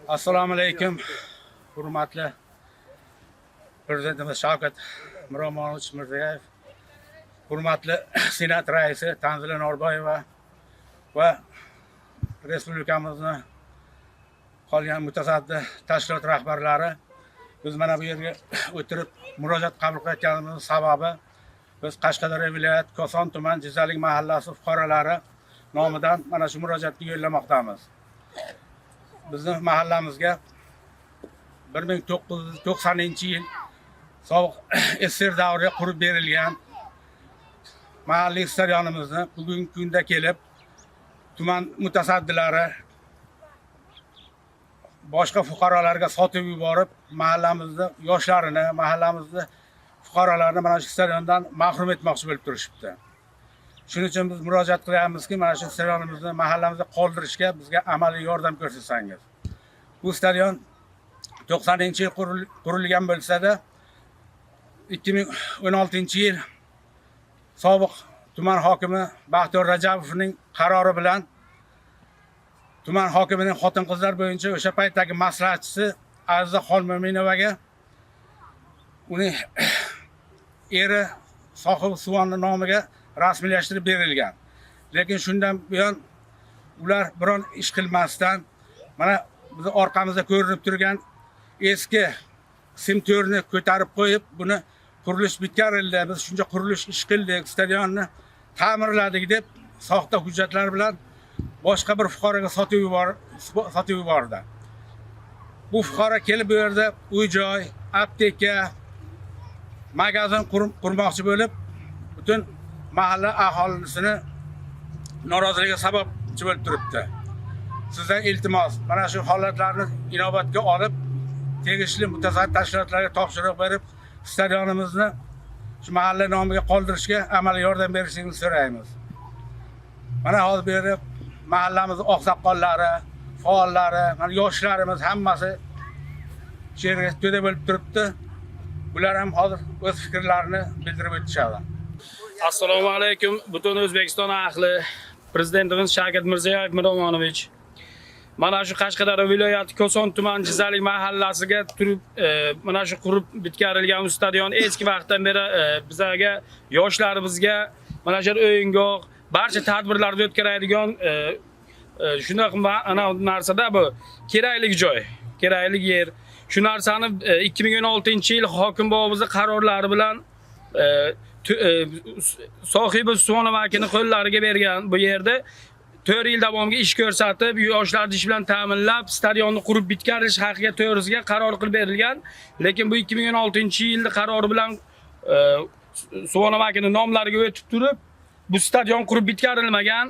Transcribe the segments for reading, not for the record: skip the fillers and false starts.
Assalomu alaykum, hurmatli Prezidentimiz Shavkat Miromonovich Mirziyoyev, hurmatli Senat raisi Tanzila Norboyeva va respublikamizni qolgan mutasaddi tashkilot rahbarlari. Biz mana bu yerga o'tirib murojaat qabul qilayotganimizning sababi, biz Qashqadaryo viloyati Koson tuman Jizzalik mahallasi fuqarolari nomidan mana shu murojaatni yo'llamoqdamiz. Bizni mahallamizga 1990-yil sobiq SSR davrida qurib berilgan mahalliy stadionimizni bugungi kunda kelib tuman mutasaddilari boshqa fuqarolarga sotib yuborib, mahallamizni yoshlarini, mahallamizni fuqarolarini mana shu stadiondan mahrum etmoqchi bo'lib turishibdi. Shuning uchun biz murojaat qilyapmizki, mana shu stadionimizni mahallamizda qoldirishga bizga amaliy yordam ko'rsatsangiz. Bu stadion 90-yil qurilgan bo'lsa-da, 2016-yil sobiq tuman hokimi Baxtiyor Rajabovning qarori bilan tuman hokimining xotin-qizlar bo'yicha o'sha paytdagi maslahatchisi Aziza Xolmo'minovaga uning eri Sohib Suvonni nomiga rasmiylashtirib berilgan. Lekin shundan buyon ular biron ish qilmasdan, mana bizni orqamizda ko'rinib turgan eski simto'rni ko'tarib qo'yib, buni qurilish bitkarildi, biz shuncha qurilish ish qildik, stadionni ta'mirladik deb soxta hujjatlar bilan boshqa bir fuqaroga sotib yubordi. Bu fuqaro kelib bu yerda uy joy, apteka, magazin qurmoqchi bo'lib, butun mahalla aholisini noroziligiga sababchi bo'lib turibdi. Sizdan iltimos, mana shu holatlarni inobatga olib, tegishli mutasaddi tashkilotlarga topshiriq berib, stadionimizni shu mahalla nomiga qoldirishga amaliy yordam berishingizni so'raymiz. Mana hozir bu yerda mahallamiz oqsoqollari, faollari, mana yoshlarimiz hammasi shu yerga to'da bo'lib turibdi. Bular ham hozir o'z fikrlarini bildirib o'tishadi. Assalomu alaykum, butun O'zbekiston ahli, Prezidentimiz Shavkat Mirziyoyev Miromonovich. Mana shu Qashqadaryo viloyati Koson tuman Jizzalik mahallasiga turib, mana shu qurib bitkarilgan stadion eski vaqtdan beri bizlarga, yoshlarimizga mana shu o'yingoh, barcha tadbirlarni o'tkazadigan shunaqa ana narsada bu kerakli joy, kerakli yer. Shu narsani 2016-yil hokim bobomizning qarorlari bilan sohibi Suvonov akani qo'llariga bergan. Bu yerda 4 yil davomida ish ko'rsatib, yoshlarni ish bilan ta'minlab, stadionni qurib bitkarish haqiga to'g'risiga qaror qilib berilgan. Lekin bu 2016-yilda qarori bilan Suvonov akani nomlariga o'tib turib, bu stadion qurib bitkarilmagan.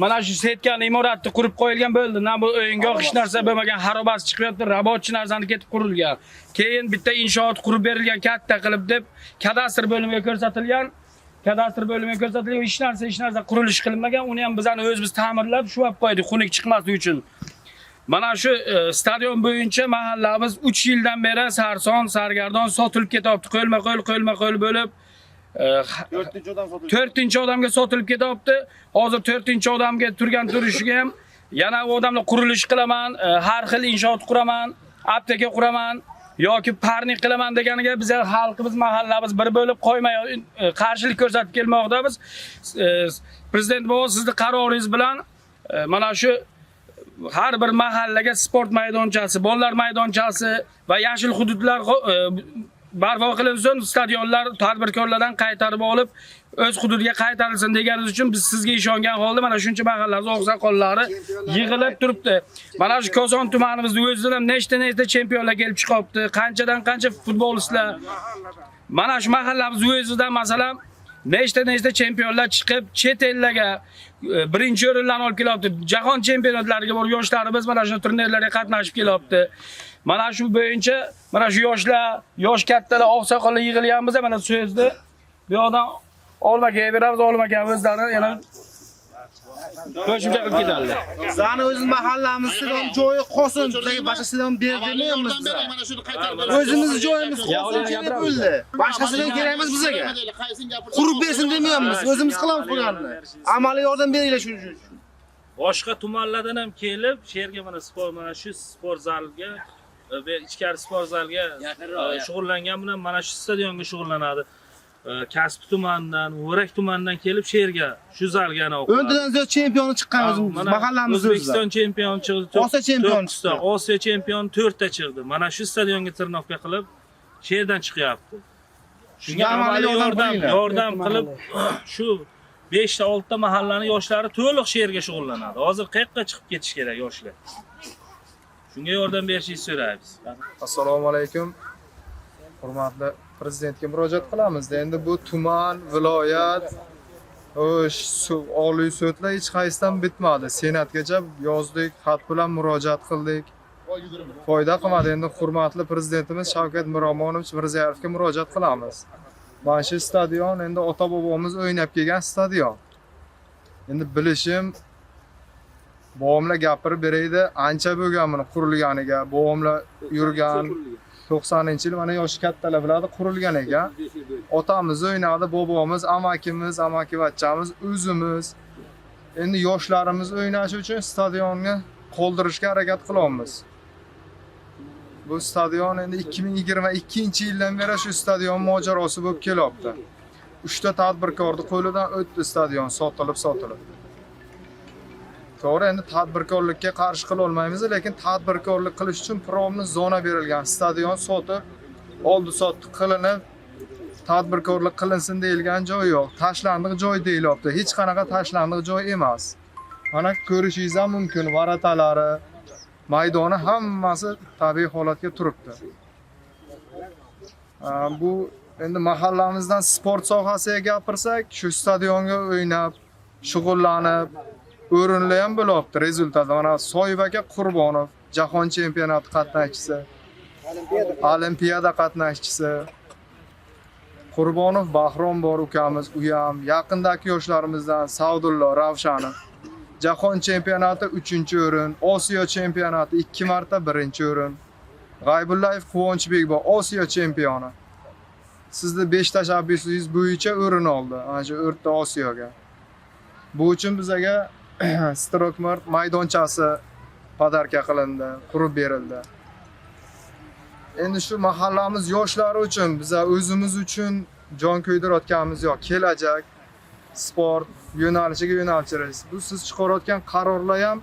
Mana shu setkani imoratni qurib qo'yilgan, bo'ldi. Na bu o'yingoh, hech narsa bo'lmagan, xarobasi chiqyapti, рабочий narsani ketib qurilgan. Keyin bitta inshoot qurib berilgan katta qilib deb kadastr bo'limiga ko'rsatilgan. Kadastr bo'limiga ko'rsatilgan, hech narsa qurilish qilinmagan. Uni ham bizani o'zimiz ta'mirlab, shuvab qo'ydik, xunuk chiqmasligi uchun. Mana shu stadion bo'yicha mahallamiz 3 yildan beri sarson, sargardon sotilib ketyapti. Qo'lma-qo'l, qo'lma-qo'l bo'lib, To'rtinchi odam sotildi. To'rtinchi odamga sotilib ketyapti. Hozir to'rtinchi odamga turgan turishiga ham yana u odamlar qurilish qilaman, har xil inshoot quraman, apteka quraman yoki парник qilaman deganiga biz xalqimiz, mahallamiz bir bo'lib qo'ymay qarshilik ko'rsatib kelmoqdamiz. Prezident bobo, sizni qaroringiz bilan mana shu har bir mahallaga sport maydonchasi, bolalar maydonchasi va yashil hududlar barpo qilinsin, stadionlar tadbirkorlardan qaytarib olib, o'z hududiga qaytarilsin deganingiz uchun biz sizga ishongan holda mana shuncha mahallamiz oqsoqollari yig'ilib turibdi. Mana shu Koson tumanimizda o'zidan ham nechta-nechta chempionlar kelib chiqyapti, qanchadan qancha futbolistlar. Mana shu mahallamiz o'zidan, masalan, nechta-nechta chempionlar chiqib, chet ellarga birinchi o'rinlarni olib kelyapti. Jahon chempionatlariga borib yoshlarimiz mana shu turnirlarga qatnashib kelyapti. Mana shu bo'yicha mana shu yoshlar, yosh kattalar, oqsoqollar yig'ilganmiz, mana so'zni bu yoqdan Olma aka beramiz, Olma aka o'zlari yana qo'shimcha qilib ketadilar. Bizani o'z mahallamiz stadion joyi qolsin. Bizga boshqa stadion ber demaymiz biz. Mana shuni qaytarib O'zimiz joyimiz qolsin, kerak bo'ldi. Boshqa stadion kerak emas bizga. Qaysini gapirsa Qurib bersin demayapmiz. O'zimiz qilamiz qurganini. Amaliy yordam beringlar shuning uchun. Boshqa tumanlardan ham kelib, shu yerga mana sport, mana shu sport zalga, ichkari sport zalga shug'ullangan bilan mana shu stadionga shug'ullanadi. Kasbi tumanidan, Muborak tumanidan kelib shu yerga, shu zalga ana o'qiydi. 10 tadan ziyod chempioni chiqqan o'zimiz Mana mahallamizda o'zida. O'zbekiston chempioni chiqdi. Osiyo chempioni to'qqizta, chiqdi. Osiyo chempioni 4 ta chiqdi. Mana shu stadionga тренировка qilib, shu yerdan chiqyapti. Shunga Shunga amaliy amaliy yordam yordam qilinglar. yordam qilib shu 5 ta 6 ta mahallani yoshlari to'liq shu yerga shug'ullanadi. Hozir qayoqqa chiqib ketish kerak yoshlar? Shunga yordam berishingizni so'raymiz. Assalomu alaykum. Hurmatli prezidentga murojaat qilamiz. Endi bu tuman, viloyat, xo'sh, oliy sudlar hech qaysidan bitmadi. Senatgacha yozdik, xat bilan murojaat qildik. Foyda qilmadi. Endi hurmatli prezidentimiz Shavkat Miromonovich Mirziyoyevga murojaat qilamiz. Mana shu stadion endi ota-bobomiz o'ynab kelgan stadion. Endi bilishim, bobomlar gapirib beraydi, ancha bo'lgan buni qurilganiga, bobomlar yurgan 90-yil, mana yoshi kattalar biladi, qurilgan ekan. Otamiz o'ynadi, bobomiz, amakimiz, amakivachchamiz, o'zimiz. Endi yoshlarimiz o'ynashi uchun stadionni qoldirishga harakat qilyapmiz. Bu stadion endi 2022-yildan beri shu stadion mojarosi bo'lib kelyapti. 3 ta tadbirkorni qo'lidan o'tdi stadion sotilib sotilib. To'g'ri, endi tadbirkorlikka qarshi qila olmaymiz, lekin tadbirkorlik qilish uchun промный zona berilgan. Stadion sotib, oldi sotdi qilinib, tadbirkorlik qilinsin deyilgan joy yo'q. Tashlandiq joy deyilyapti. Hech qanaqa tashlandiq joy emas. Mana ko'rishingiz ham mumkin, ворота lari, maydoni hammasi tabiiy holatga turibdi. Bu endi mahallamizdan sport sohasiga gapirsak, shu stadionga o'ynab, shug'ullanib, o'rinlar ham bo'lyapti результат. Mana Soyib aka Qurbonov jahon chempionati qatnashchisi, olimpiada qatnashchisi. Qurbonov Bahrom bor ukamiz, u ham yaqindagi yoshlarimizdan Savdullo Ravshanov jahon chempionati 3-o'rin, Osiyo chempionati 2 marta 1-o'rin. G'aybullayev Quvonchbek bor, Osiyo chempioni. Sizni 5 tashabbusingiz bo'yicha o'rin oldi ana shu O'rta Osiyoga. Bu uchun bizaga Strokmart maydonchasi подарка qilindi, qurib berildi. Endi shu mahallamiz yoshlari uchun, biza o'zimiz uchun jon kuydirayotganimiz yo'q. Kelajak sport yo'nalishiga yo'naltirish. Bu siz chiqarayotgan qarorlar ham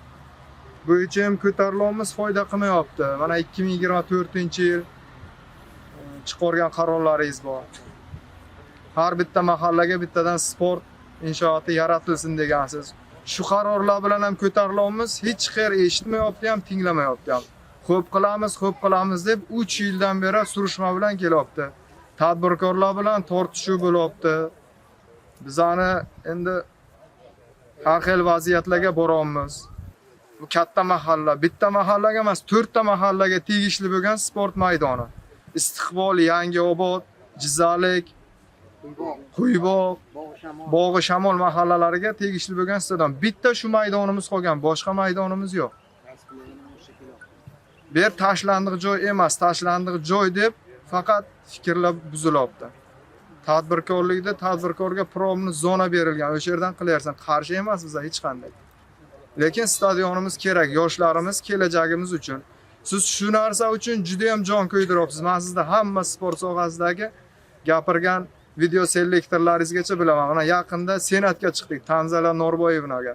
bo'yicha ham ko'tarilyapmiz, foyda qilmayapti. Mana 2024-yil chiqargan qarorlaringiz bor. Har bitta mahallaga bittadan sport inshooti yaratilsin degansiz. Shu qarorlar bilan ham ko'tarilyapmiz, hech qayer eshitmayapti ham, tinglamayapti ham. Xo'p qilamiz, xo'p qilamiz deb 3 yildan beri surishma bilan kelyapti. Tadbirkorlar bilan tortishuv bo'lyapti. Bizani endi har xil vaziyatlarga boryapmiz. Bu katta mahalla, bitta mahallaga emas, to'rtta mahallaga tegishli bo'lgan sport maydoni. Istiqbol, Yangiobod, Jizzalik, Quybog', Bog'i Shamol mahallalariga tegishli bo'lgan stadion. Bitta shu maydonimiz qolgan, boshqa maydonimiz yo'q. Bu yer tashlandiq joy emas, tashlandiq joy deb faqat fikrlar buzilyapti. Tadbirkorlikda tadbirkorga промный zona berilgan, o'sha yerdan qilyapsan. Qarshi emas biza hech qanday. Lekin stadionimiz kerak, yoshlarimiz kelajagimiz uchun. Siz shu narsa uchun juda ham jon kuydiryapsiz. Men sizni hamma sport sohasidagi gapirgan video selektorlaringizgacha bilaman. Mana yaqinda Senatga chiqdik Tanzala Norboyevnaga.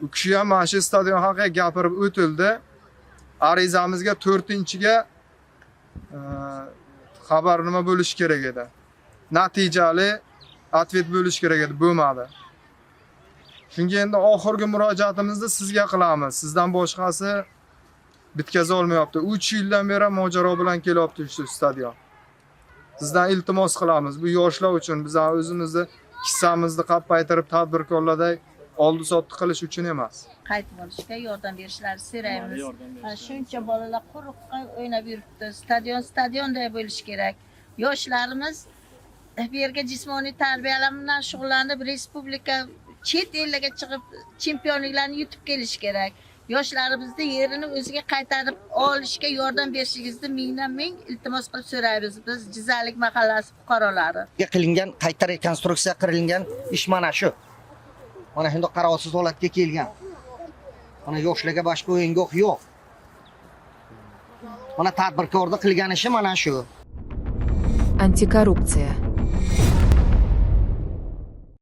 U kishi ham mana shu stadion haqida gapirib o'tildi. Arizamizga 4-ga xabar nima bo'lishi kerak edi. Natijali ответ bo'lishi kerak edi, bo'lmadi. Shunga endi oxirgi murojaatimizni sizga qilamiz. Sizdan boshqasi bitkaza olmayapti. 3 yildan beri mojaro bilan kelyapti shu stadion. Sizdan iltimos qilamiz. Bu yoshlar uchun, bizlar o'zimizni kissamizni qappaytirib tadbirkorlarday oldi sotdi qilish uchun emas. Qaytib olishga yordam berishlarini so'raymiz. Ha, shuncha bolalar quruqqa o'ynab yuribdi. Stadion stadionday bo'lishi kerak. Yoshlarimiz bu yerga jismoniy tarbiyalar bilan shug'ullanib, respublika, chet ellarga chiqib, chempionliklarni yutib kelishi kerak. Yoshlarimizni yerini o'ziga qaytarib olishga yordam berishingizni mingdan ming iltimos qilib so'raymiz. Biz Jizzalik mahallasi fuqarolari. Qilingan, qayta rekonstruksiya qilingan ish mana shu. Mana shunday qarovsiz holatga kelgan. Mana yoshlarga boshqa o'yingoh yo'q. Mana tadbirkorni qilgan ishi mana shu. Антикоррупция.